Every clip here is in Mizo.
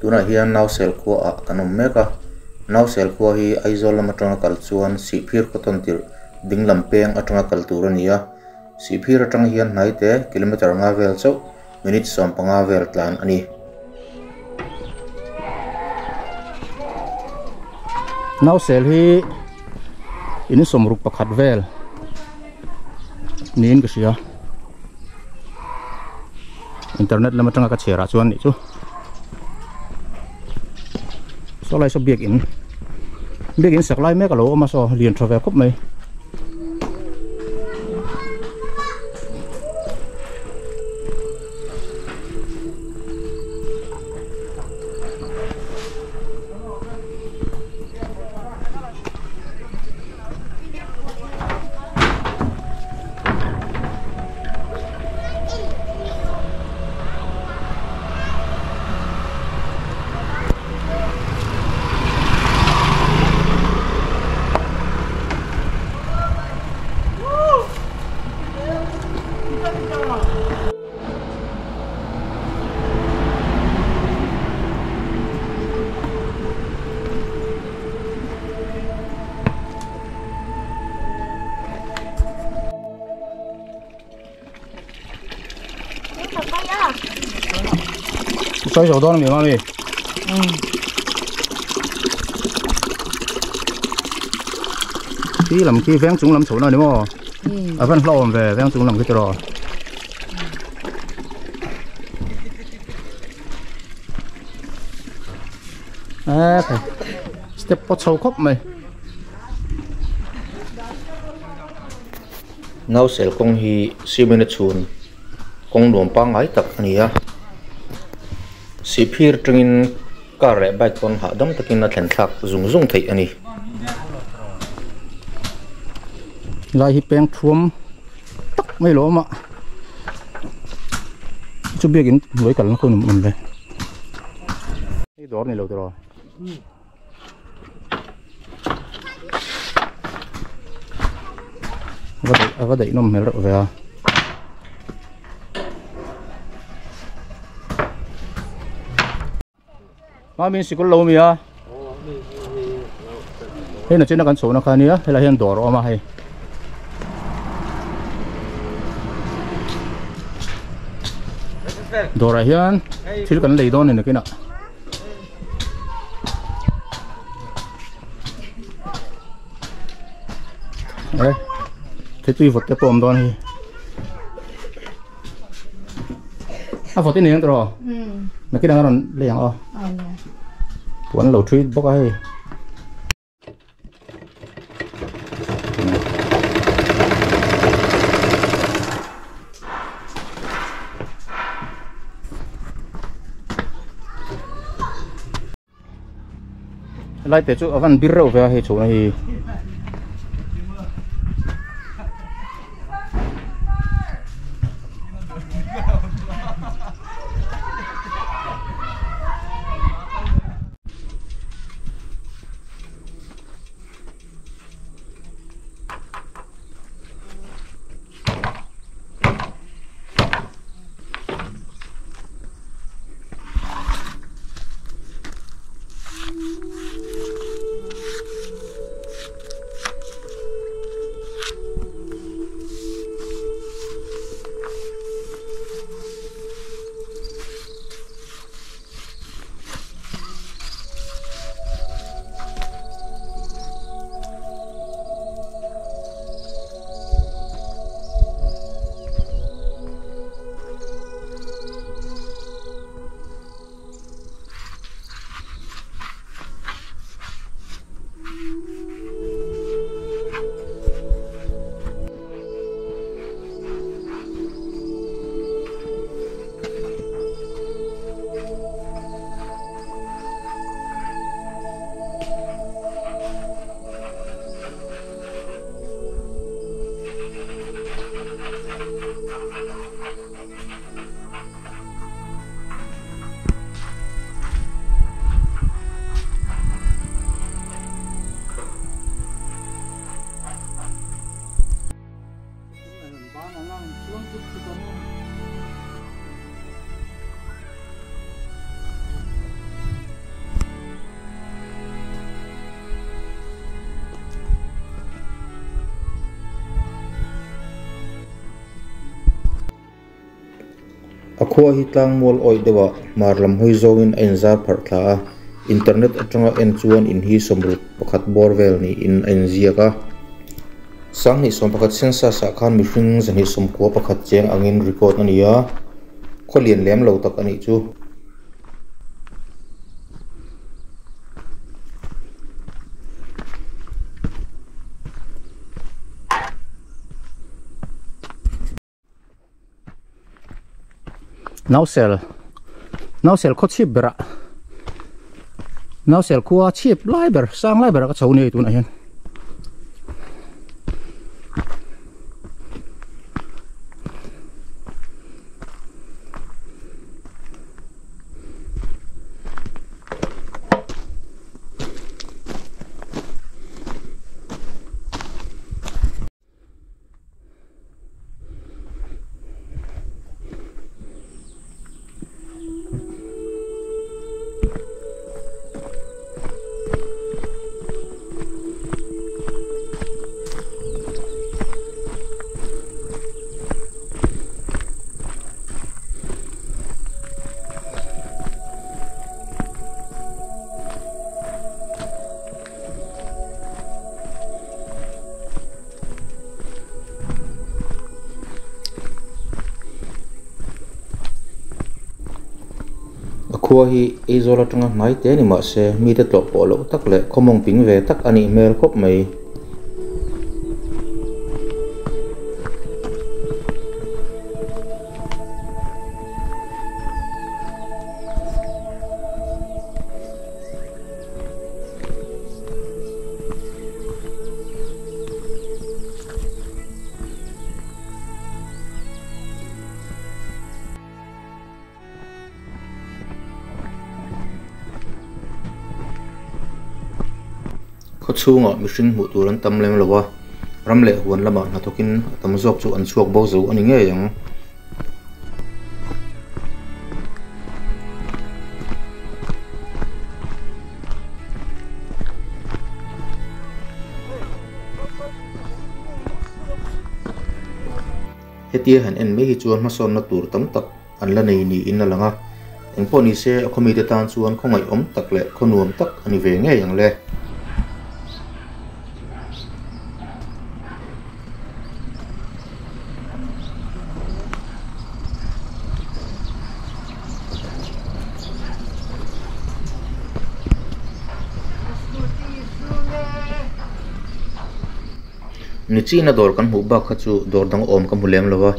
Tunah hian Nausel khua ah kan awm mek a, Nausel khua hi Aizawl lam atanga kal chuan Sihphir khaw tawn tirh dinglam peng atanga kal tur a ni a, Sihphir atang hian hnaite kilometre nga vel chauh minute 15 vel tlan a ni. Nausel hi in 61 vel niin ka hria internet lam atanga ka chhiarah chuan nih chu saw lai saw biakin biakin sak lai mek a lo awm a saw lian tha ve khawp mai. Sawi zo dawn a mi mami? Khi lam khi veng chung lam chho na ni maw? A van hlauhawm ve veng chung lam khi tiraw? E thei step pawh chho khawp mai. Nausel kawng hi cement a chhun kawng nuam pangngai tak a ni a, Sihphir atangin car leh bike pawn hahdam takin a thlen thlak zung zung theih a ni. Lai hi peng thuam tak mai lo awm a, chu biakin hnuai kalna khaw awm ve. Hei dawr ni lo tiraw? A va daih nawm hmel reuh ve a. Mami sikul lo mi a. Hei na chena kan chho na kha nia helai hian dawr a awm a hei. Dawrah hian thil kan lei dawn a ni nakinah. E thitui vawt te pawh awm dawn hi a vawt i nei ang tawh nakin ang a rawn lei ang aw puan lo thui bawk a hei. Helai te chu a van bir reuh ve a hei chhuna hi. A khua hi tlang mual awih deuh ah hmar lam hawi zawngin a inzar pharh thla a, internet atanga en chuan in hi sawmruk pakhat bawr vel niin a inziak a. Sanghnih sawmpakhat census ah khan mihring zahnih sawmkua pakhat cheng angin record a ni a, khaw lian lem lo tak a nih chu. Nausel Nausel khaw chhip berah Nausel khua chhip lai ber sang lai berah ka chho nei tunah hian. A khua hi Aizawl atanga hnai te ni mahse mite tlawh pawh loh tak leh khawmawng ping ve tak a nih hmel khawp mai. Khaw chhungah mihring hmuh tur an tam lem lo a, ram leh huan lamah hnathawkin a tam zawk chu an chhuak bo zo a ni ngei ang. Hetia han en mai hi chuan hmasawnna tur tam tak an la nei niin a lang a, engpawh ni se a khawmite tan chuan khawngaihawm tak leh khaw nuam tak a ni ve ngei ang le. Nichina dawr kan hmuh bak kha chu dawr dang awm ka hmu lem lo a,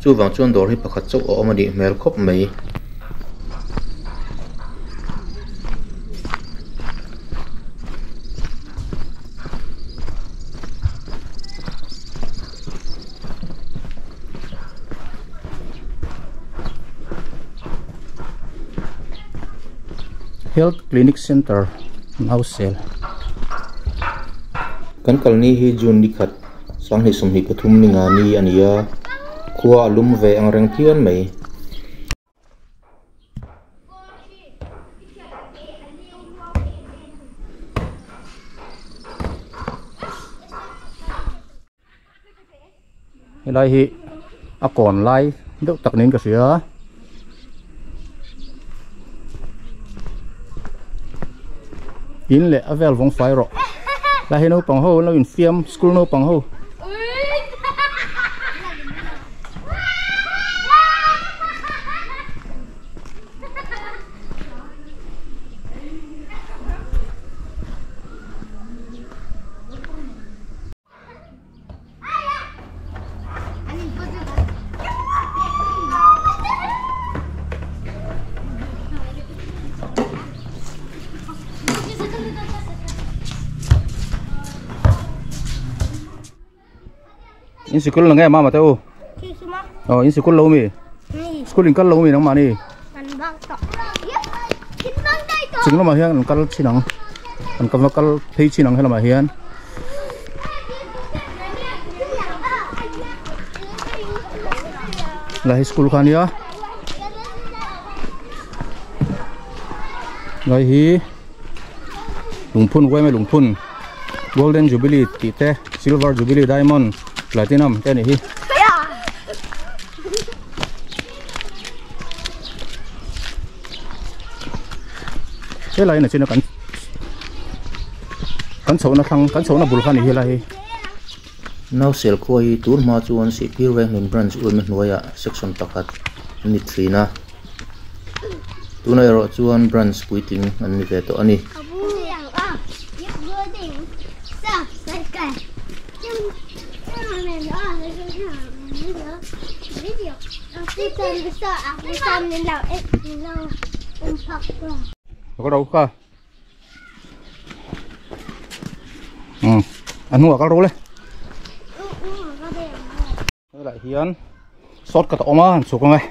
chuvang chuan dawr hi pakhat chauh a awm a nih hmel khawp mai. Health Clinic Center Nausel. Kan kalni hi June ni khat sanghnih sawmhnih pathum ni nga ni a ni a, khua a lum ve ang reng phian mai. Helai hi a kawn lai deuh tak niin ka hria in leh a vel vawng fai rawh lai hi naupang ho an lo infiam school naupang ho. In sikul la nge mama te u oh in sikul lo mi school in kal lo mi nang mani chung lamah hian an kal chin ang an kal kal phei chin ang helamah hian la hi school kha ania lai hi lungphun uaime lungphun golden jubilee tih te silver jubilee diamond platinum te a nih hi. Helai na china kan kan chhohna thlang kan chhohna bul kha a ni helai hi. Nausel khua hi tun hma chuan Sihphir Venghmun Branch uaima hnuaiah section pakhat an ni thin a, tunah erawh chuan branch puitling an ni ve tawh a ni. Có đâu cơ ừ anh mua cái rô lên lại hiền sót cả tọ mà sụp không này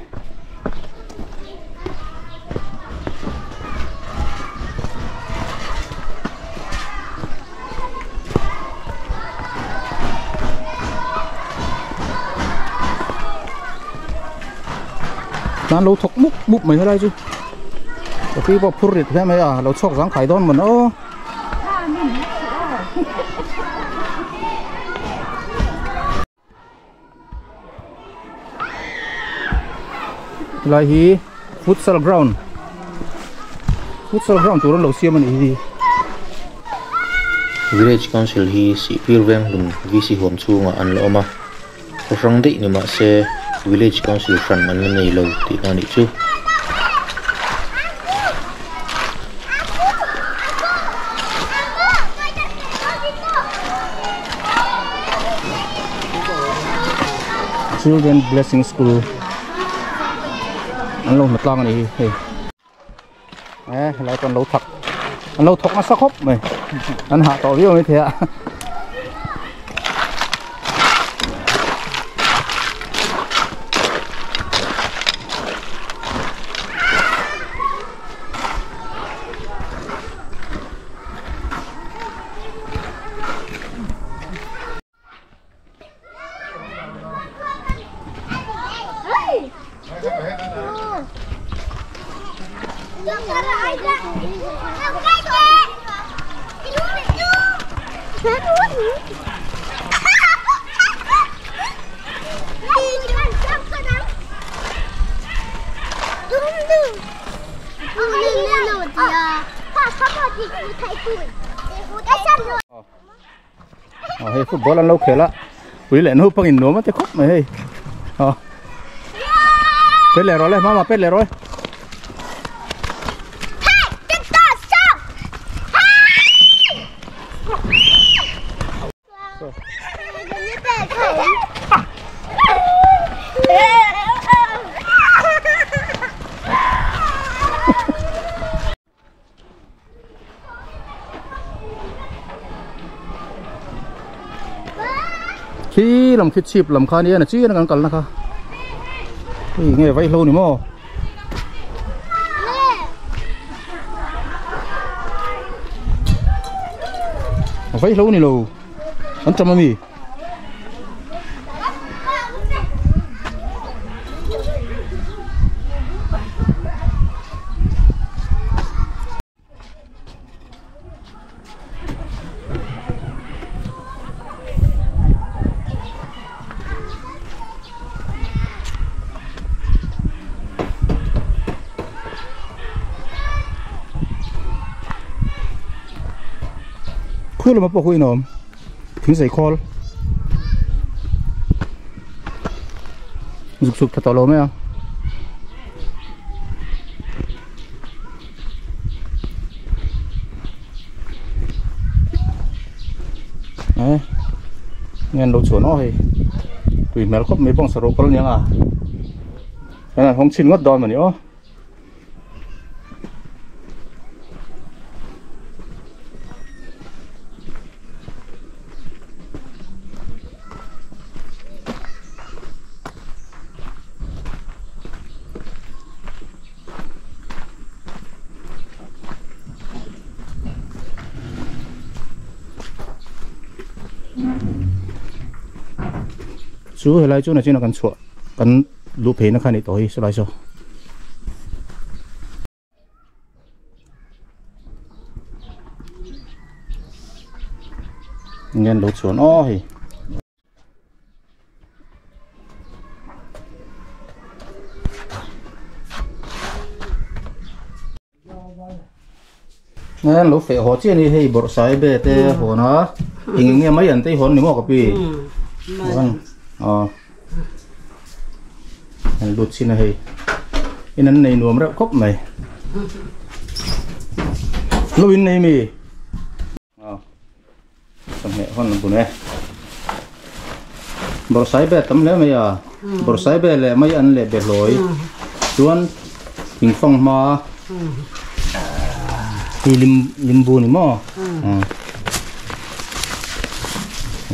nó lâu thọc múc múc mấy đây chứ khi vào phun rịt thế mấy à lâu chọc dáng khải đón mà nó lại hi futsal ground tur lo siam ani hi village council hi Sihphir Venghmun VC huam chhunga an la awm a kawhrang daih ni mahse village council hran an la nei lo tih na nih chu. Children Blessing School an lo na tlang ani hei lại còn lâu thật anh lâu thọc nó sắc hốc mày anh hạ tỏ viu như thế ạ. Hey football anh lâu khela ui lẹ nó pang in nó mà thế khóc mày hey pet lẹ rồi lên mama pet lẹ rồi. Khi làm khi chip làm kha nia là chi nó còn cần là kha nghe vay lâu nè mò vay lâu nè lâu ăn chấm mì khuyên là mà bỏ khuyên nó thính giấy call dục dục thật to lớn mấy không nghe đồ chuột nó thì tùy mèo khóc mấy bông sờ rô con nhá à cái này không xin ngất đòn mà nhớ. Chú hồi lại chú này chú nó cần chuột cần lụp phế nó khai này tối sẽ lại cho nghe lụp chuột ôi An lo feh haw chiah a ni hei bawrhsai be te a hawn a eng eng nge mai an tei hawn ni maw ka pi aw an lut chin a hei in an nei nuam reuh khawp mai lo in nei mi aw chawhmeh hawn a bun e bawrhsai be tam hle mai a bawrhsai be leh mai an leh be hlawi chuan thingfang hma hi lim limbu ni maw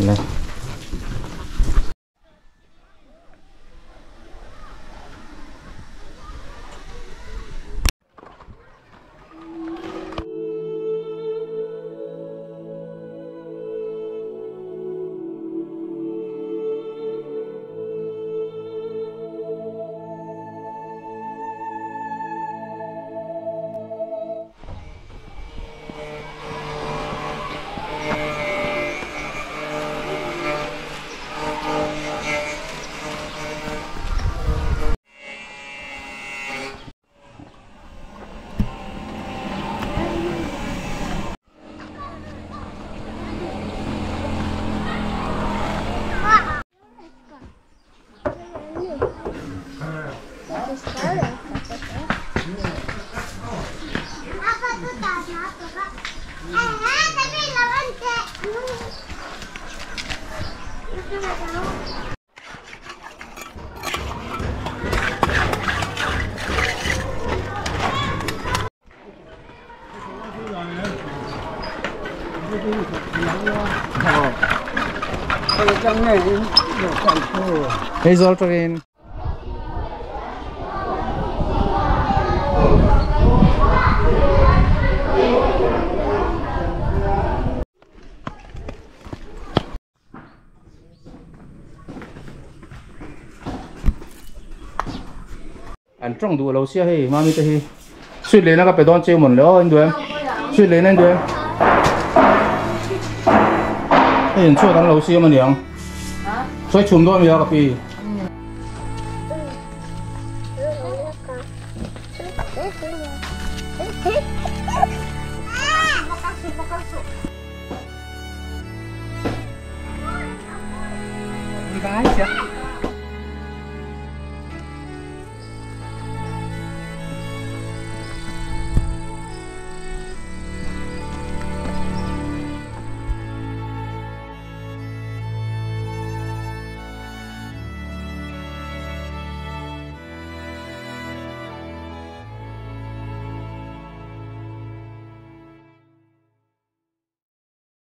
le. Aizawl tangin An tawng duh lo sia hei mami te hi sweet lehna ka pe dawn cheu mawn le aw in duh em sweet lehna in duh em hei an chhuat an lo siam aniang sawi chhum dawn mi a ka pi.